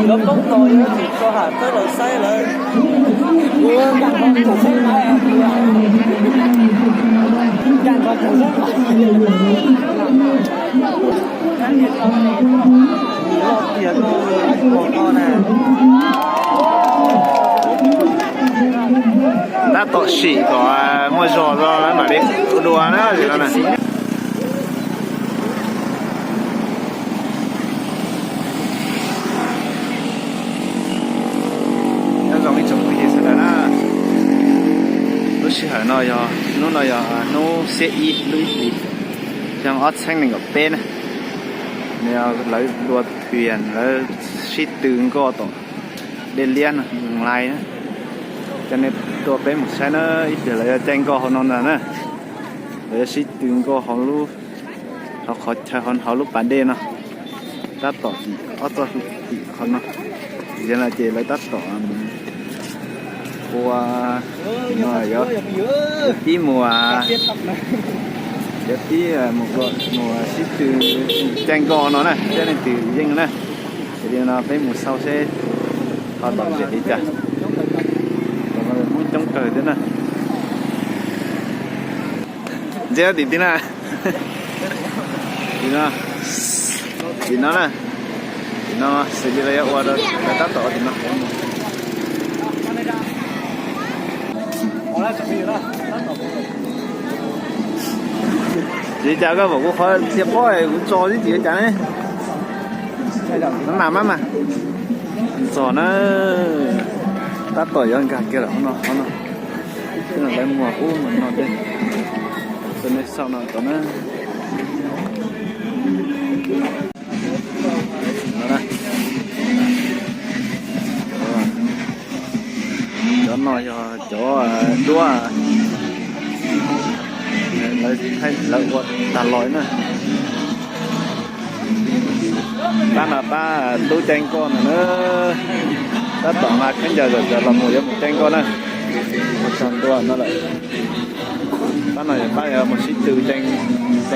Lawv poob no yuav tsum rau ham txawb los saib lawv. Tab tom sim kom muaj zog zoo mam li ua dua na, no na. Nyob zoo ib tsoom phooj ywg sawv daws na, lub sij hawm no yog, hnub no yog hnub xiab ib lub ib hlis, xyoo ob txhiab nees nkaum peb na. Nws lawv dua phias, lawv sib tw nkoj tom dej liab no, nlais na. Coj nej tuaj peb mus saib na, ib pliag lawv yuav caij nkoj hauv no ntag na. Lawv yuav sib tw nkoj hauv lub, hauv qhov chaw hauv lub pas dej no, tab tom tim ob txoj tim qhov no. Yog no ces lawv tab tom ua, no yuav, yuav pib mus, yuav pib mus, mus sib tw caij nkoj no na, saib leej twg yeej na. Ces li no peb mus xauj seb ho lom zem li cas. Hmoob coob kawg thiab na. Ntsia tim tib na. Tim no, tim no na. Tim no xws li lawv yuav ua, lawv tab tom ua tim no. Tsis cas koj pom kuv qhov cia pob kuv tso tib tsis cas ne. No mas mas mas txog na, tab tom yuav nkag kiag lawm no, no. Lawv muag ub muag no tej, nej xauj no tod na. Cov no yog cov duab, lawv ua tag los na. Pab no pab tub caij nkoj no na, tab tom mas khaub ncaws zom zaws los mus yuav mus caij nkoj na. Ua tsaug ntua no lawm. Pab no yog pab yuav mus sib tw caij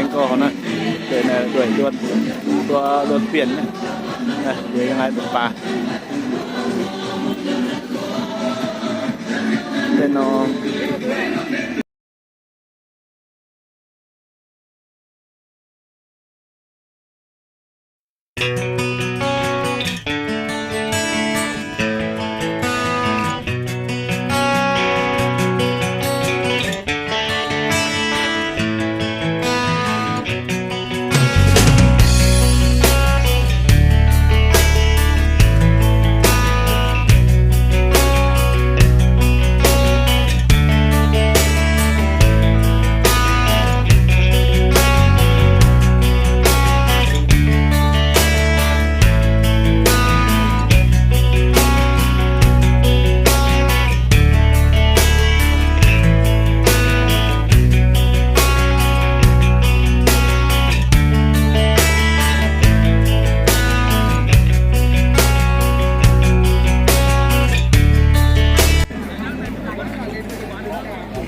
nkoj hauv na. Ces dua, dua phias na, ces nqa tus pas tej no.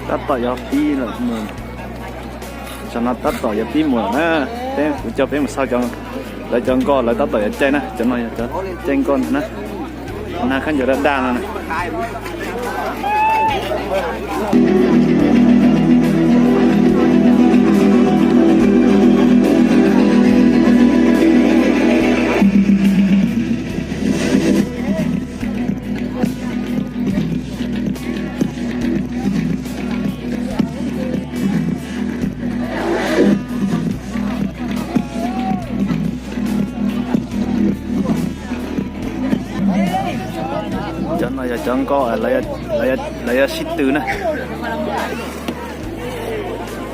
Tab tom yuav pib lawm mus, tam no tab tom yuav pib mus lawm na. Peb, kuv coj peb mus xauj cov, lawv cov nkoj lawv tab tom yuav caij na, cov no yog cov caij nkoj ntag na. Nag khaub ncaws daj daj no na. Cov no yog cov nkoj lawv yuav sib tw na.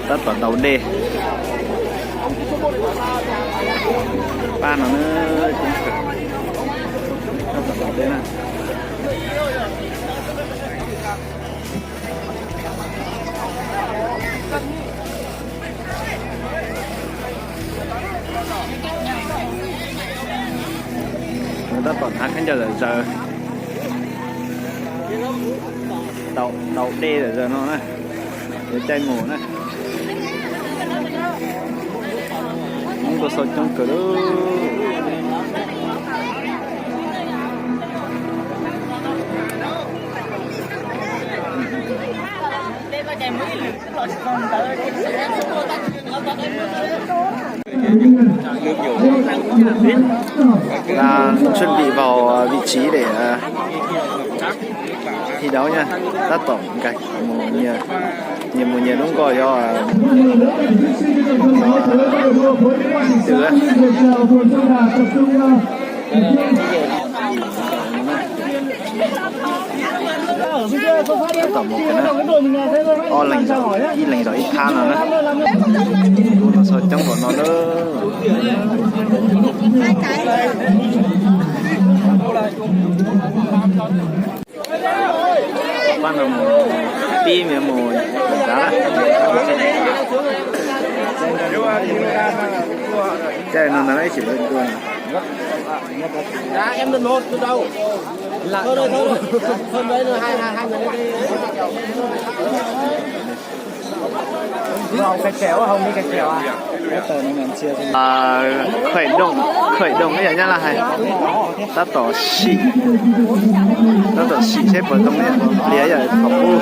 Tab tom ntaus dej. Pab no na, tab tom ntaus dej na. Tab tom hnav khaub ncaws zom zaws, ntaus dej zom zaws no na, yuav caij mus na. Hmoob tuaj xauj coob kawg li. Đang chuẩn bị vào vị trí để thi đấu nha. Tab tom nyias mus nyias lub nkoj yog. Tab tom mus kiag na. Ob leeg zov, ib leeg zov ib phab no na. Lub no txog coob npaum no na. Pab no mus, pib mus nrad na. Caij no ntag ib tsis dua. Khởi động, khởi động ib yam nyab laj hais. Tab tom sim, tab tom sim seb puas tau ib yam pliag ib yam thaum ub.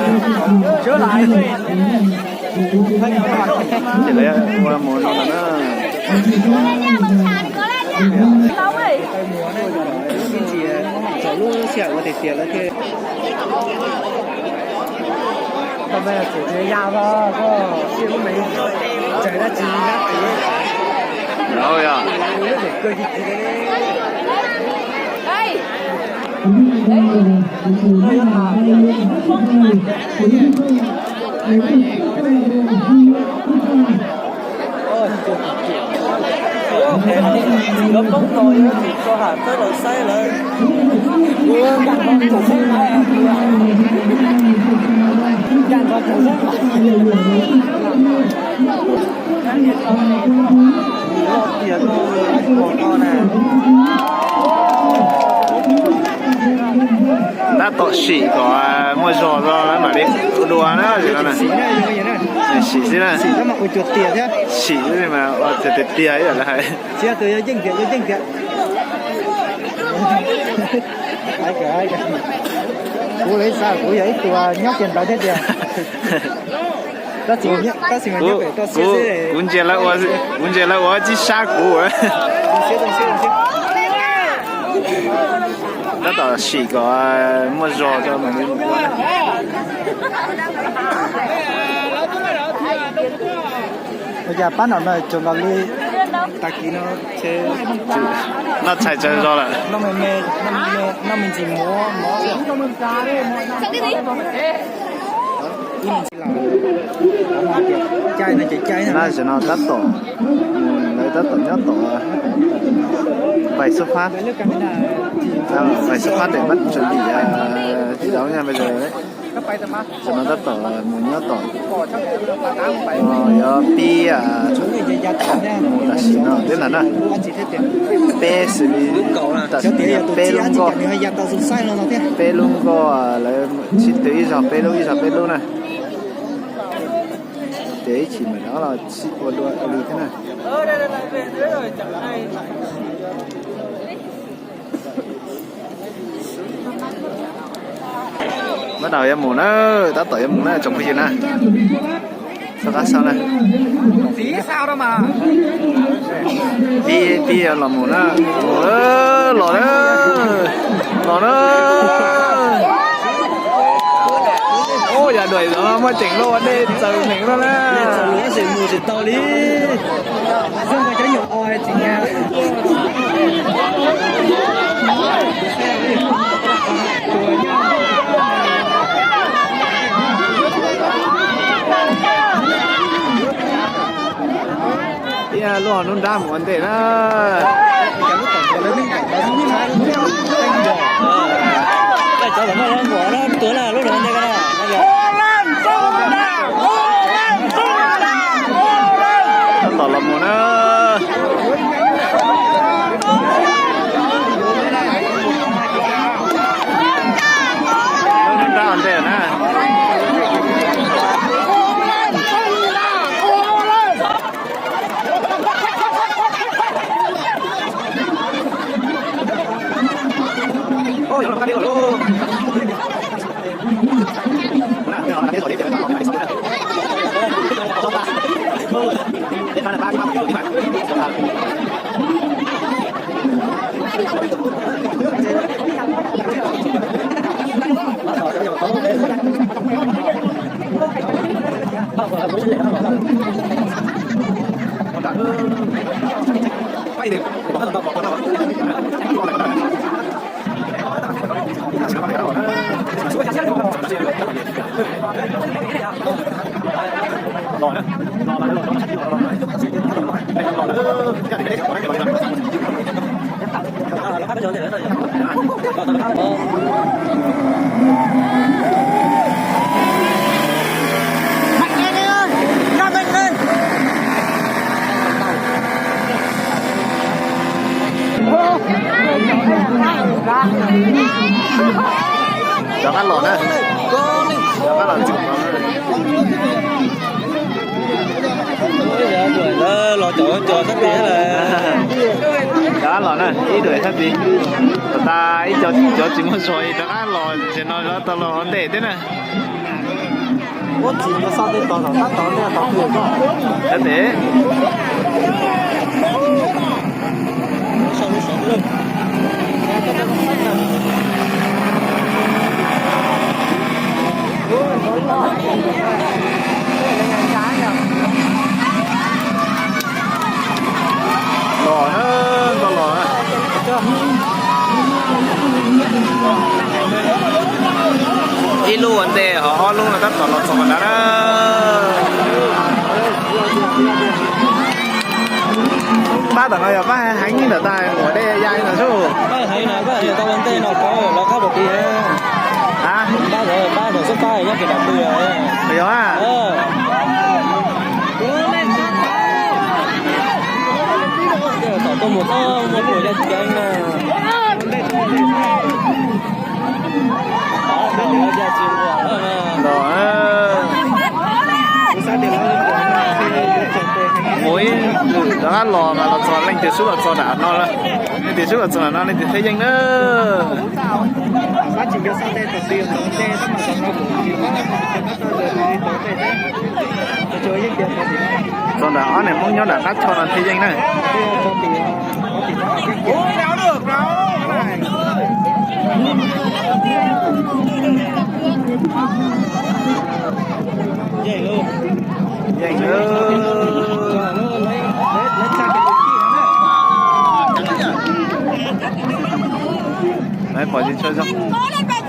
Ces lawv ua mus no ntag na. Txog lub sij hawm ua tiag tiag lawv thiaj. Tau ntawd txiv txiv ya los koj siab lub me tsaws dab tsi dab tsi. Lub kawg ci ci li. Lawv poob no yuav tsum tso ham txawb los saib lawv. Ua nkag nrov tsaus xeeb, nkag nrov tsaus xeeb. Loj tiag no, hauv no na. Tab tom sim kom muaj zog tso lawv mam li ua dua na, sim xwb na. Sim tiag tiag ib yam lawv hais. Kuv xav kuv yog ib tug nyob kiag ntawd thiab tiag. Kuv ntsia lawv ua, kuv ntsia lawv ua tsis sab kuv. Tab tom sim kom muaj zog tso mam li mus ua. Ua cas pab no no tsuas nkaus li tag kis no noj tshais tsawg zog lawm. Noj me me, noj me ntsis mov, mov. Tam no tab tom, lawv tab tom nyob tom vais xub phab, vais xub phab để bắt chuẩn bị thi đấu nha bây giờ đấy. Tam no tab tom mus nyob tom, yog pib mus tam sim no thiab ntag na. Peb xws li tam sim no peb lub nkoj, peb lub nkoj lawv sib tw ib zog peb lub ib zog peb lub na. Ces ib chim mam rov los sib ua dua li thiab na. Bắt đầu yuav mus na, tab tom yuav mus na tsoom phooj ywg na. Txhob qab xauj na. Pib, pib los mus na, mus na, los na, los na. Ub, yam duaim no muaj ceem luaj ua dej txaws heev no na. Ib lub hauv nruab nrab mus ua ntej na. Tab tom los mus na. Lub nruab nrab ua ntej na. Rov qab los na. Rov qab los txog. Los cov cov sab tid lawm. Rov qab los na, ib duam sab tid. Tom tas ib co cov tsis muaj zog rov qab los, tam sim no lawv tau los ua ntej thiab na. Sab tid. Los na, koj los na. Ib lub ua ntej ho ob lub no tab tom los txog qhov ntawd na. Pab tom no yog pab heev ntawm tas ua dej ya no xwb. Pab heev na, pab heev tau ua ntej no pab los qab pom ti. A, pab pab xub pab nyob kev dam pw. Yog a. Tom tuaj mus txhob muaj puas yaj ceev na. Los, mus ib lwm rov qab los mas los txog leej twg xub los txog nram no lawm. Leej twg xub los txog nram no leej twg thiaj yeej na. Txog nram ob niag Hmoob nyob nram qab choj no thiaj yeej na. Yeej lawm. Pom tsis tshua zoo.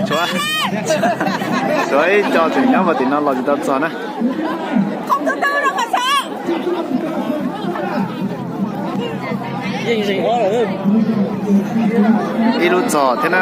Tshuav, tshuav ib co tseem nyob puag tim no los tsis tau txog na. Ib lub txog thiab na.